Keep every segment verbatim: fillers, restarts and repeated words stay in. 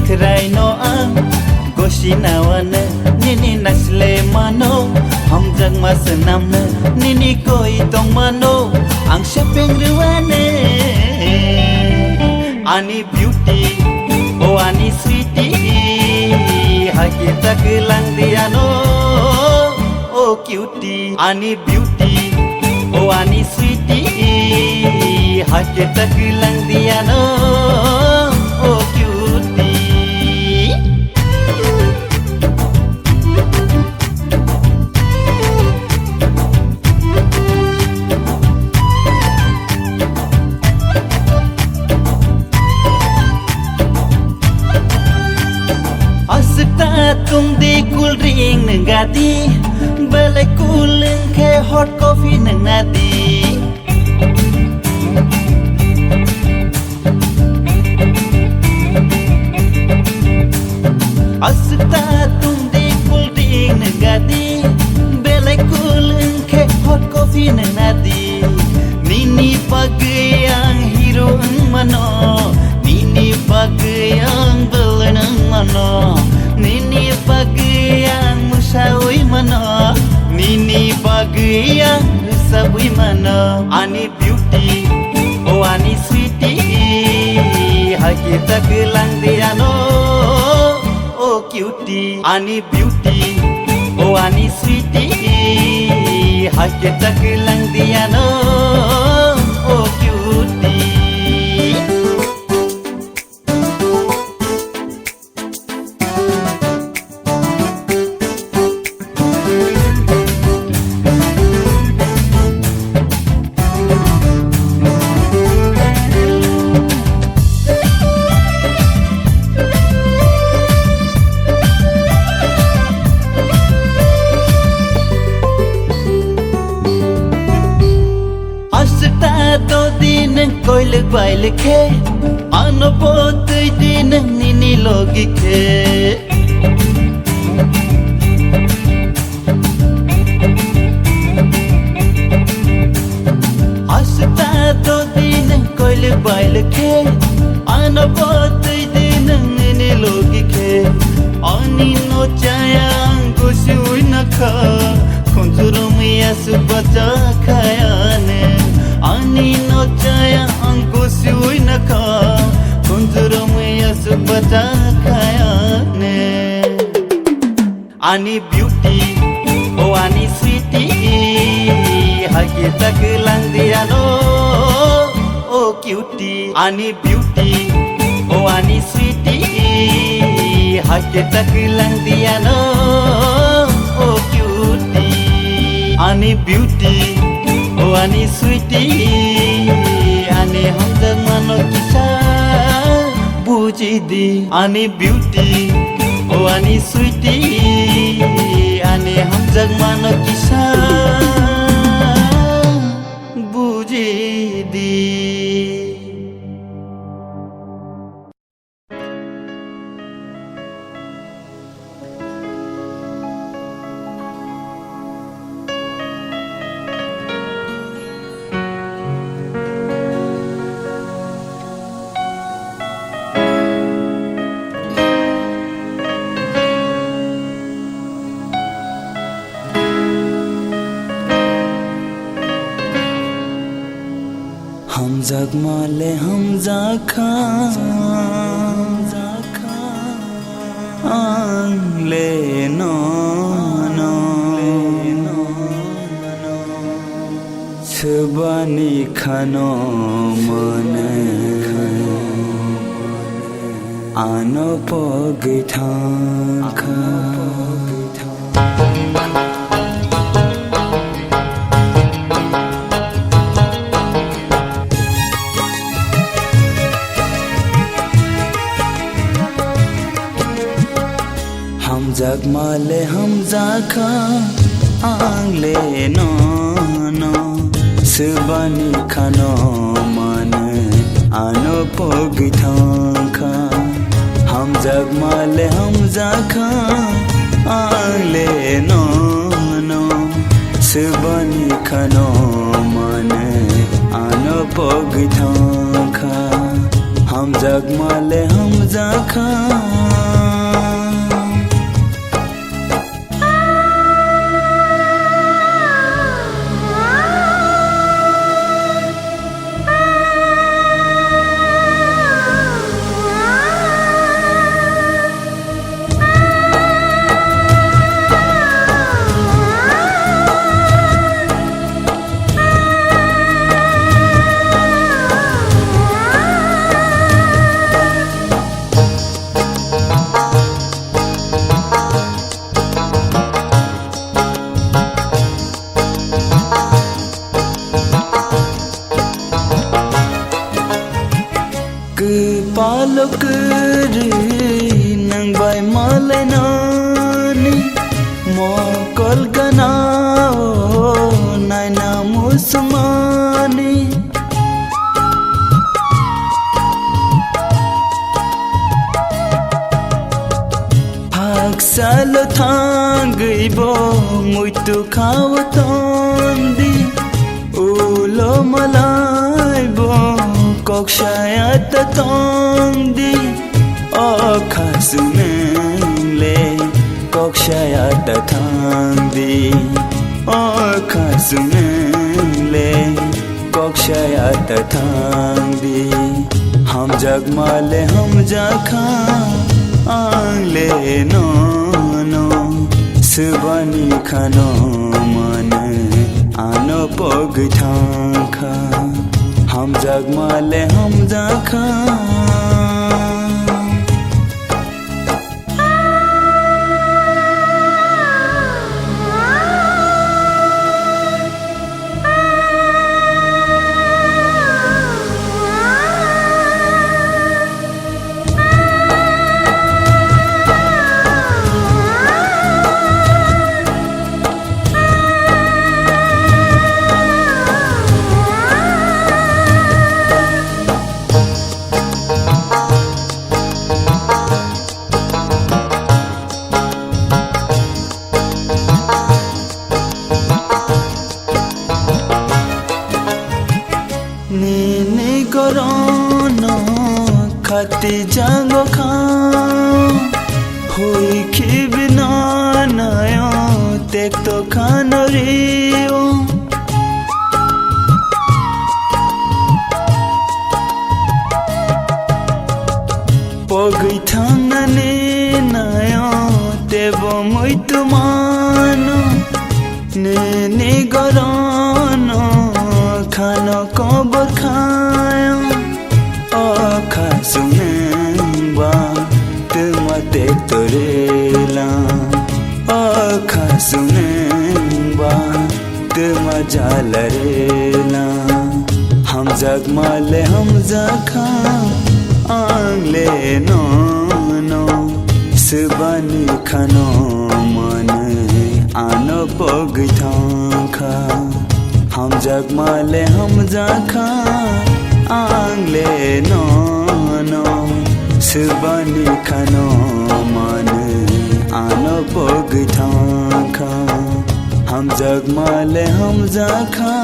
Raino ang gosi nawana nini nasle mano, hamjakma swnamna nini koi tongmano, ang sepeng rwani. Ani beauty, o ani sweetie, hake tak lang diano, o cute. Ani beauty, o ani sweetie, hake tak lang diano, o cutie. Aswk ta tongdi cool drink nwnga di, belai cool wngkhe hot coffee nwngnadi. Aswk ta tongdi cool drink nwngnadi, belai cool wngkhe hot coffee nwngnadi. Nini bagwi ang hero wng mano, nini bagwi ang villain wng mano, nini bagwi ang mwsawi mano, nini bagwi ang rwsabwi mano. Ani beauty, o ani sweetie, hake tak lang diano, o cutie. Ani beauty, o ani sweetie, hake tak lang diano, o cutie. Aswk ta todi nwng koilwk bailwk khe, ano bo twi di nwng nini logi khe. Aswk ta todi nwng koilwk bailwk khe, ano bo twi di nwng nini logi khe. Ani no chaya ang gosi ui nakha, khunjuro miya su bacha khayane. Ani no chaya ang gosi ui nakha, khunjuro miya su bacha khayane. Ani beauty, o ani sweetie, hake tak lang diano, o cutie. Ani beauty, o ani sweetie, hake tak lang diano, o cutie. Ani beauty, o ani sweetie, ani hamjakmano kisa buji di. Ani beauty, o ani sweetie, ani hamjakmano kisa buji di. Hamjakma le hamjakha, ang le nono. Swbani khano mane, ano pogwi thangkha. Hamjakma le hamjakha, ang le nono. Swbani khano mane, ano pogwi thangkha. Hamjakma le hamjakha, ang le nono. Swbani khano mane, ano pogwi thangkha. Hamjakma le ham jakha. Kwpalo kwrwi nang bai malainani, mokol gana-o naina muchungmani. Haksalo thangwi bo muitu kha-o tondi, ulo malai bo kok saya ta tondi. O kha chwng nwng le kok saya ta thangdi, o kha chwng nwng le kok saya ta thangdi. Hamjakma le hamjakha, ang le nono swbani khano mano, ano pogwi thangkha. Hamjakma le hamjakha. Nini gorono khati jango kha, hui khibina nayo tekto khano rio. Pogwi thangnani nayo tebo muitu mano, nini gorono khano kobor khayo. O kha chwng nwng ba twma tekto rwla, o kha chwng nwng ba twma jala rwla. Hamjakma le hamjakha, ang le nono swbani khano manwi ano pogwi thangkha. Hamjakma le hamjakha, ang le nono swbani khano manwi ano pogwi thangkha. Hamjakma le hamjakha.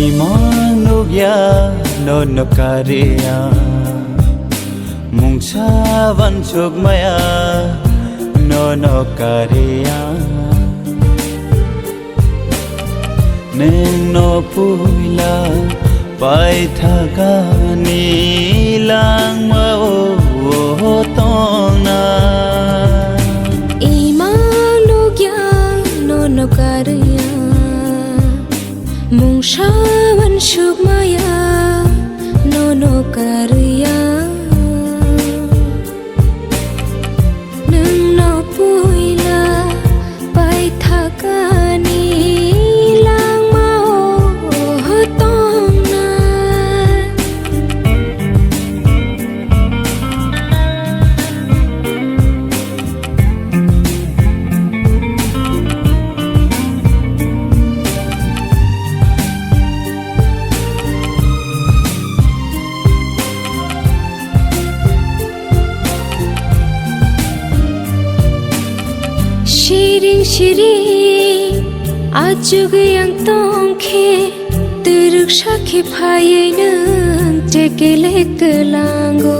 Imang nukya nono kariya, mungsa wansuk maya nono kariya. Nwng no puila paithakani langma o tongna. Imang nukya nono kariya, mungsa wansuk maya nono kariya. Siri, achugwi ang tongkhe, twrwk sakhe phaiwi nwng chekele kwlango.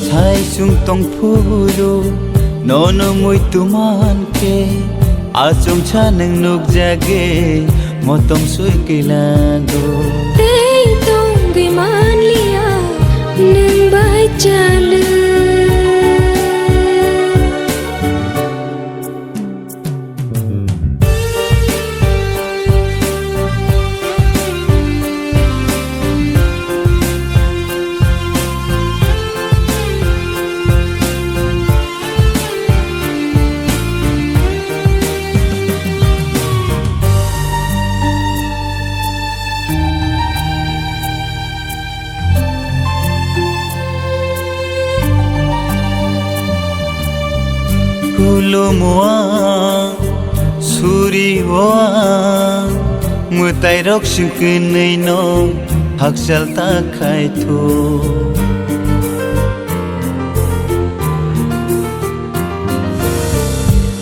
Sai chwng tong phuru, nono muitu mankhe, achomsa nwng nukjagwi, motom swi kwlango. Tei tongwi manliya, nwng bai chalwi. Khulumo ang, suri o ang, mwtai rok singkwnwi no hakchal ta khai thu.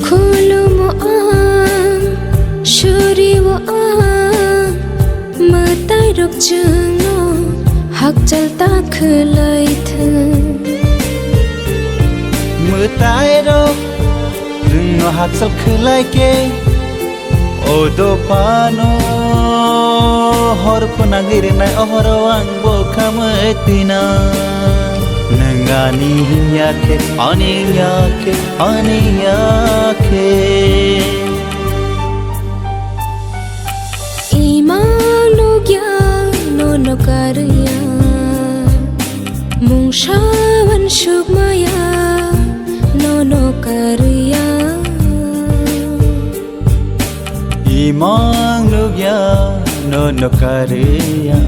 Khulumo ang, suri o ang, mwtai rok chwngno hakchal ta khwlai thung. Mwtai rok nwngno hakchal khwlai khe, o dophano hor phunagwi rwnai, o horo ang bo khamwi twina. Nwng ani hinya khe, ani hinya khe, ani hinya khe. Imang nukya nono karya, mungsa wansukmaya nono karya. Imang nukya nono karya,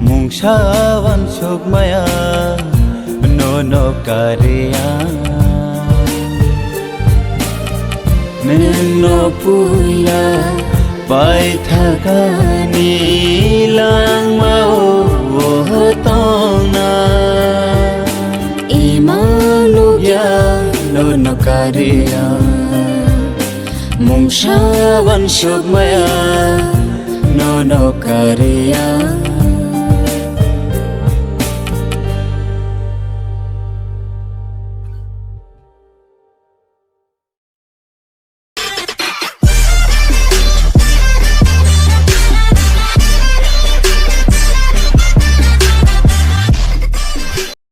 mungsa wansukmaya nono karya. Nwngno puila paithakani langmao tongna. Imang nukya nono karya, mungsa wansukmaya nono karya.